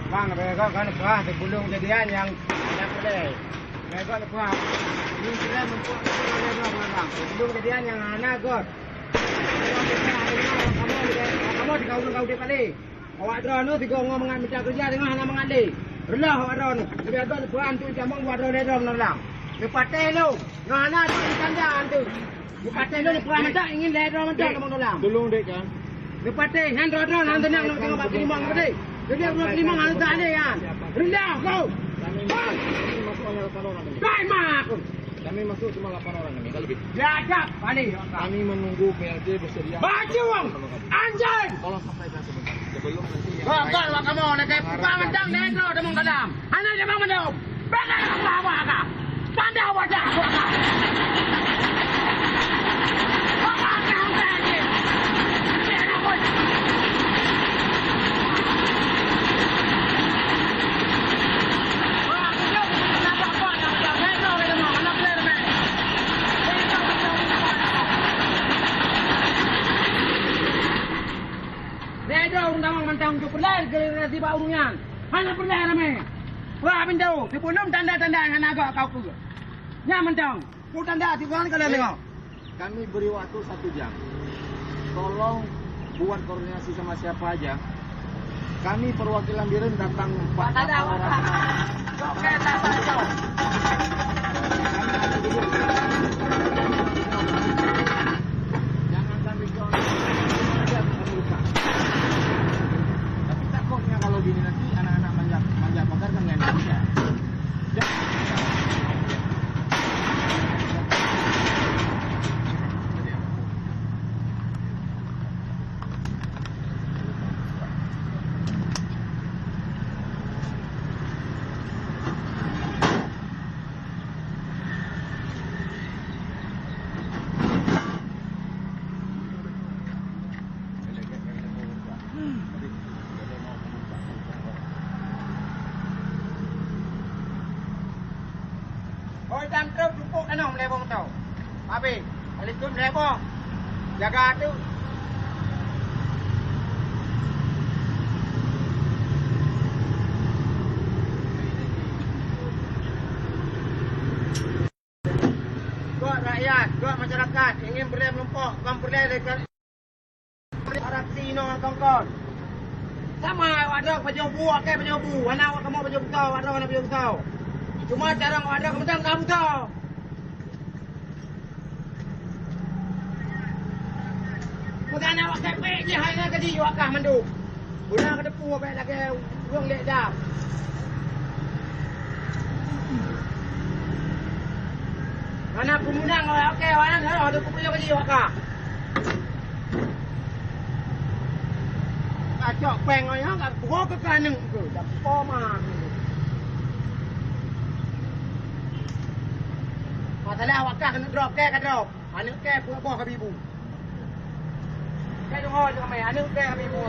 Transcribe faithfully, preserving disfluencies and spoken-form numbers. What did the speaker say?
Bang, bèk gèt keuneuk peugah, sebelum kejadian nyang, nyang keudeh. Bèk gèt keuneuk peugah. Ini sudah membuat orang. Sebelum kejadian nyang hana gèt. Kamoe di kamoe, kamoe di kamoe, kamoe di kamoe. Awak droeneuh sigoe ngon mangat mita keureuja, teungoh hana mangat lé. Reuloh awak droeneuh, leubeh abang peue antu jamong buat droeneuh lom nurlang. Neupatéh lôn, ngon hana antu tanda antu. Neupatéh lôn, neupeugah mantong, ingin lhèe droe mantong jamong nurlang. Tolong dek kan. Neupatéh, nyan droe-droe, nyan teunang, nang tengok bak keulimong tadi. Jadi, droe keulimong harus tak ada, ya. Reuloh kau. Kami masuk hanya lapan orang ini. Kai mak aku. Kami masuk cuma lapan orang ini, kalau lebih. Biadab, balik. Kami menunggu P L T bersedia. Bajong! Anjing! Tolong sampaikan sebentar. Sebelum nanti yang lain. Gagal wak kamoe, nak kaya peugah mantong, nendro tamong dalam. Hana jamong mandum. Bèk gèt keuneuk peugah. Pandah wajah. Lhèe droe ureueng tamong mantong jeuet peureulèe keu sibak ureueng nyan. Hana peureulèe ramè. Wah, pintoe, sibuleuen tanda-tanda hana gèt kau peue. Nyan mantong. Peue tanda sibuleuen keu lhèe droe. Kami beri waktu satu jam. Tolong buat koordinasi sama siapa aja. Kami perwakilan Bireuen datang empat orang. Jangan sampai kau ada bukan urusan. Tapi takutnya kalau gini nanti anak-anak manja, manja pagar kan nggak bisa. Oi, dan trok jupuk tanoh meulebong tau. Habéh, balik tu meulebong. Jaga tu. Gèt rakyat, gèt masyarakat ingin peureulèe meurumpok, kon peureulèe dekat aksi inoe kon-kon. Sama awak droe pajoh bu, akai pajoh bu, hana awak kamoe pajoh beusoe, awak droe hana pajoh beusoe. Cuma carông awak droe keumantong ka beusoe. Meugan awak kepek jih hai nyan ka jiyue kah mandum. Beuna ka teupeue bèk lagèe ureueng lé dam. Mana peumudang awak kèe awak nyan, ha, ada peue ka jiyue kah. Ka cok péng awak nyan, ka buho keu aneuk keu, dak po ma. Masalah awak kah keuneuk drop, kèe ka drop. Aneuk kèe peuet boh ka bibu. Kèe deungoe lé ramè, aneuk kèe ka bibu.